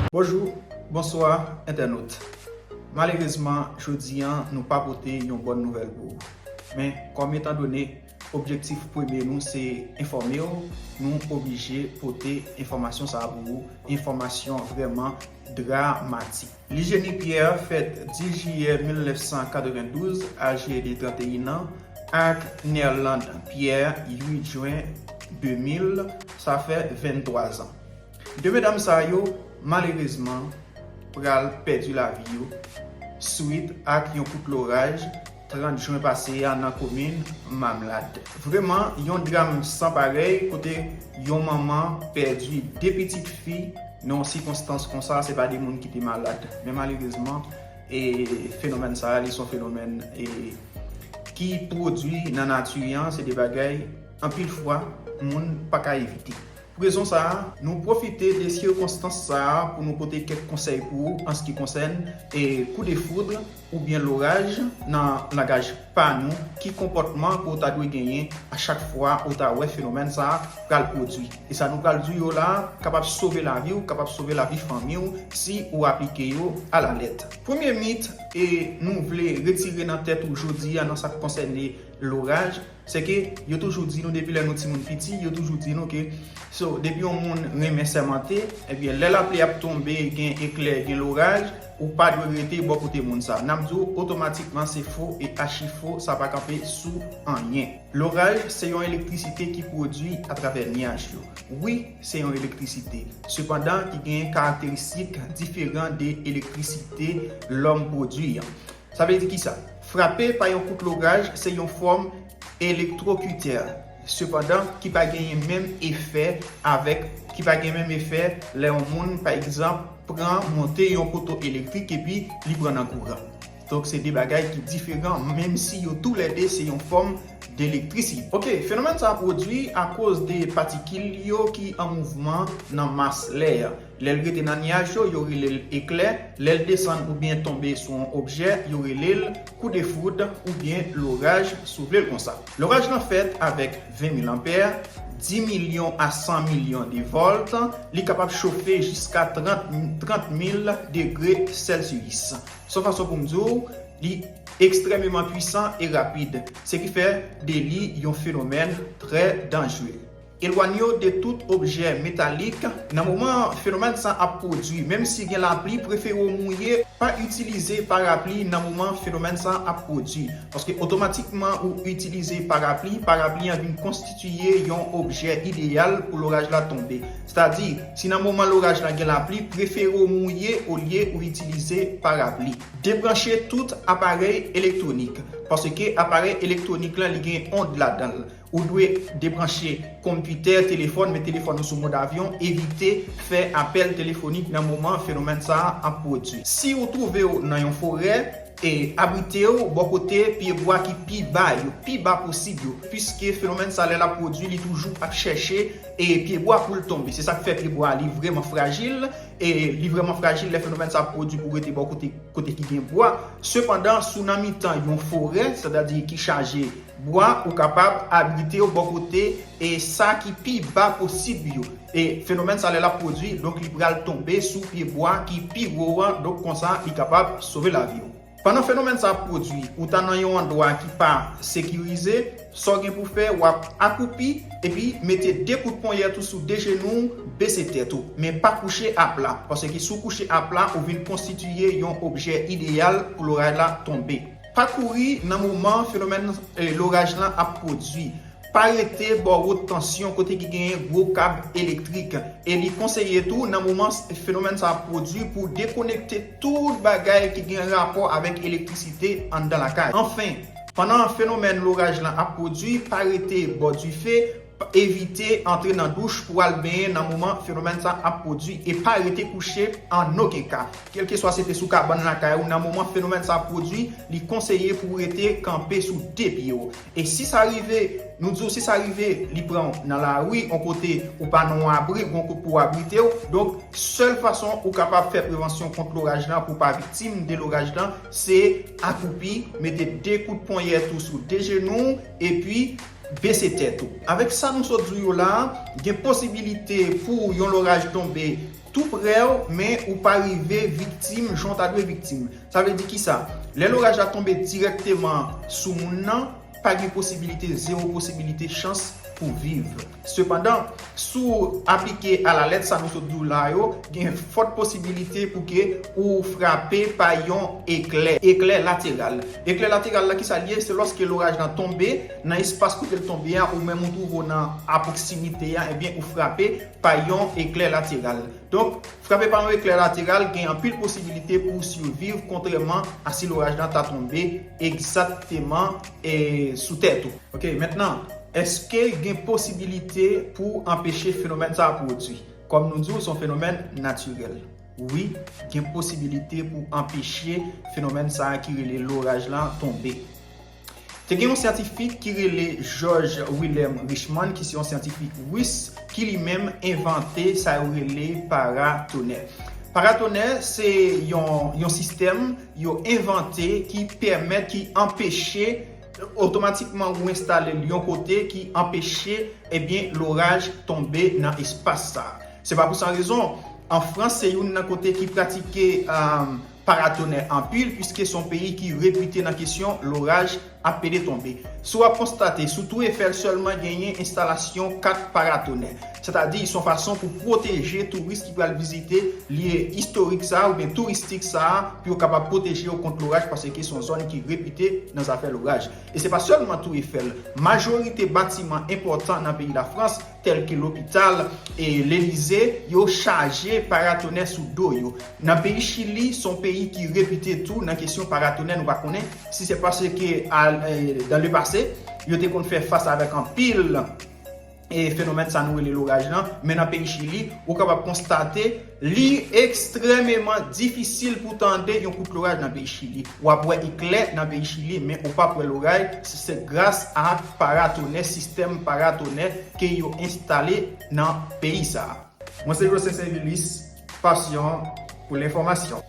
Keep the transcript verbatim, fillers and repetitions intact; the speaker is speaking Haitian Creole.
Bonjou, bonswa, entènot. Malerezman, jodi a, nou pa pote yon bòn nouvèl pou ou. Men, kòm etandone objektif premye nou se enfòme w, nou oblije pote enfòmasyon sa a pou ou, enfòmasyon vrèman dramatik. Ligeni Pierre fèt dis jiyè mil nèf san katrevendouz, aje de trannteyen an, ak Nerlande Pierre uit jen de mil, sa fè venntwa zan. De medam sa yo, malerezman, pral pèdi lavi yo swit ak yon kout loraj trant jen pase a nan komin Mamlad. Vrèman, yon dram san parèy kote yon manman pèdi de pitit fi nan yon sikonstans konsa, se pa de moun ki te malad. Men malerezman, e fenomèn sa a, li se yon fenomèn e, ki pwodui nan nati an, se de bagay anpil fwa moun pa ka evite. Pou rezon sa a, nou pwofite de sikonstans sa a pou nou pote kèk konsèy pou ou an se ki konsène e kou de foud oubyen loraj nan langaj pa nou, ki konpòtman ke w ta dwe genyen a chak fwa ou ta wè fenomèn sa a pral pwodui. E sa nou pral di yo la a kapab sove lavi w, kapab sove lavi fanmi w si ou aplike yo alalèt. Premye mit e nou vle retire nan tèt ou jodi a nan sa k konsène loraj, se ke yo toujou di nou depi lè nou timoun piti, yo toujou di nou ke so, depi yon moun renmen sèmante, ebyen lè lapli ap tonbe, gen eklè, gen loraj, ou pa dwe rete bò kote moun sa. N ap di w otomatikman se fo e achi fo, sa pa kanpe sou anyen. Loraj se yon elektrisite ki pwodui atravè nyaj yo. Wi, se yon elektrisite. Sepandan, ki gen karakteristik diferan de elektrisite lòm pwodui an. Sa vle di kisa? Frape pa yon kout loraj se yon fòm elektwokitè, sepandan ki pa genyen menm efè avèk, ki pa gen menm efè lè yon moun, pa egzanp, pran monte yon poto elektrik epi li pran nan kouran. Donk, se de bagay ki diferan, menm si yo toulède se yon fòm delektrisite. Oke, fenomèn sa a pwodui akoz de patikil yo ki an mouvman nan mas lè a. Lè l rete nan nyaj yo, yo rele l eklè. Lè l desann oubyen tonbe sou yon objè, yo rele l kou de foud oubyen loraj, si w vle l konsa. Loraj lan fèt avèk ven mil anpè, dis milyon a san milyon de vòlt. Li kapab chofe jiska trant, trant mil degre Celsius. Se yon fason pou m di w, li ekstrèmeman pwisan e rapid, se ki fè de li yon fenomèn trè danjre. Elwanye w de tout objè metalik nan moman fenomèn sa ap pwodui. Menm si gen lapli, prefere w mouye. Pa itilize parapli nan moman fenomèn sa ap pwodui. Paske otomatikman ou itilize parapli, parapli an vin konstitiye yon objè ideyal pou loraj la tonbe. Sètadi, si nan moman loraj la gen lapli, prefere w mouye olye ou itilize parapli. Debranche tout aparèy elektwonik, paske aparèy elektwonik lan li gen ond ladan l. Ou dwe debranche konpitè, telefòn, met telefòn ou sou mòd avyon, evite fè apèl telefonik nan moman fenomèn sa a ap pwodui. Si ou twouve w nan yon forè, e abrite w bò kote pyebwa ki pi ba yo, pi ba posib yo, piske fenomèn sa lè l ap pwodui, li toujou ap chèche e pyebwa pou l tonbe. Se sa k fè pyebwa a li vrèman frajil, e li vrèman frajil lè fenomèn sa ap pwodui pou w rete bò kote, kote ki gen bwa. Sepandan, si w nan mitan yon forè, sètadi ki chaje bwa, ou kapab abrite w bò kote e sa ki pi ba posib yo. E fenomèn sa lè l ap pwodui, donk li pral tonbe sou pyebwa ki pi wo an, donk konsa li kapab sove lavi w. Pandan fenomèn sa ap pwodui, ou ta nan yon andwa ki pa sekirize, sa w gen pou fè, w ap akwoupi epi mete de kout ponyèt ou sou de jenou w, bese tèt ou, men pa kouche apla, paske si w kouche apla, ou vin konstitiye yon objè ideyal pou loraj la tonbe. Pa kouri nan moman fenomèn, eh, loraj lan ap pwodui. Pa rete bò wot tansyon kote ki genyen gwo kab elektrik. E li konseye tou nan moman s-, fenomèn sa ap pwodui pou dekonekte tout bagay ki gen rapò avèk elektrisite anndan lakay. Anfen, pandan fenomèn loraj lan ap pwodui, pa rete bò dife, pa, evite antre nan douch pou al benyen nan moman fenomèn sa ap pwodui e pa rete kouche an okenn ka. Kèlkeswa se te sou kabann lakay ou, nan moman fenomèn sa ap pwodui, li konseye pou w rete kanpe sou de pye w. E si sa rive, nou di w si sa rive, li pran w nan lari, yon kote ou pa nan yon abri, gon kote pou w abrite w. Donk, sèl fason ou kapab fè prevansyon kont loraj lan, pou w pa viktim de loraj lan, se akwoupi, mete de kout ponyèt ou sou de jenou w, epi bese tèt ou. Avèk sa nou sot di w yo la, gen posibilite pou yon loraj tonbe tou prè w, men ou pa rive viktim jan w ta dwe viktim. Sa vle di kisa? Lè loraj la tonbe dirèkteman sou moun nan, pa gen posibilite, zewo posibilite, chans pou viv. Sepandan, si w aplike alalèt sa nou sot di w la yo, gen fòt posibilite pou ke ou frape pa yon eklè, eklè lateral. Eklè lateral la, kisa l ye? Se lòske loraj lan tonbe nan espas kote l tonbe a, ou menm ou twouve w nan apwoksimite a, ebyen ou frape pa yon eklè lateral. Donk, frape pa yon eklè lateral gen anpil posibilite pou w siviv, kontrèman a si loraj lan ta tonbe egzakteman e sou tèt ou. Ok, mentnan, èske gen posibilite pou anpeche fenomèn sa a pwodui? Kòm nou di w, se yon fenomèn natirèl. Wi, gen posibilite pou anpeche fenomèn sa a ki rele loraj lan tonbe. Te gen yon syantifik ki rele George Wilhelm Richman, ki se yon syantifik ris, ki li menm envante sa yo rele paratonè. Paratonè se yon, yon sistèm yo envante ki pèmèt, ki anpeche, otomatikman ou enstale l yon kote ki anpeche, ebyen, loraj tonbe nan espas sa a. Se pa pou san rezon, an Frans, se youn nan kote ki pratike, um, paratonè anpil, piske se yon peyi ki repite nan kesyon loraj ap pede tonbe. Si w ap konstate, sou Tou Efèl sèlman genyen enstalasyon kat paratonè. Sètadi, se yon fason pou pwoteje touris ki pral vizite lye istorik sa a oubyen touristik sa a, pou yo kapab pwoteje yo kont loraj, paske se yon zòn ki repite nan zafè loraj. E se pa sèlman Tou Efèl. Majorite batiman enpòtan nan peyi Lafrans, tèlke lopital e Lelize, yo chaje paratonè sou do yo. Nan peyi Chili, se yon peyi ki repite tou nan kesyon paratonè, nou pa konnen si se paske, al, e, dans le passé, yo te konn fè fas avèk anpil, e, fenomèn sa nou rele loraj lan, men nan peyi Chili, ou kapab konstate li ekstrèmeman difisil pou tande yon kout loraj nan peyi Chili. W ap wè eklè nan peyi Chili, men ou p ap wè loraj, se gras a paratonè, sistèm paratonè ke yo enstale nan peyi sa a. Mwen se Joseph Servilis, Passion pour l'information.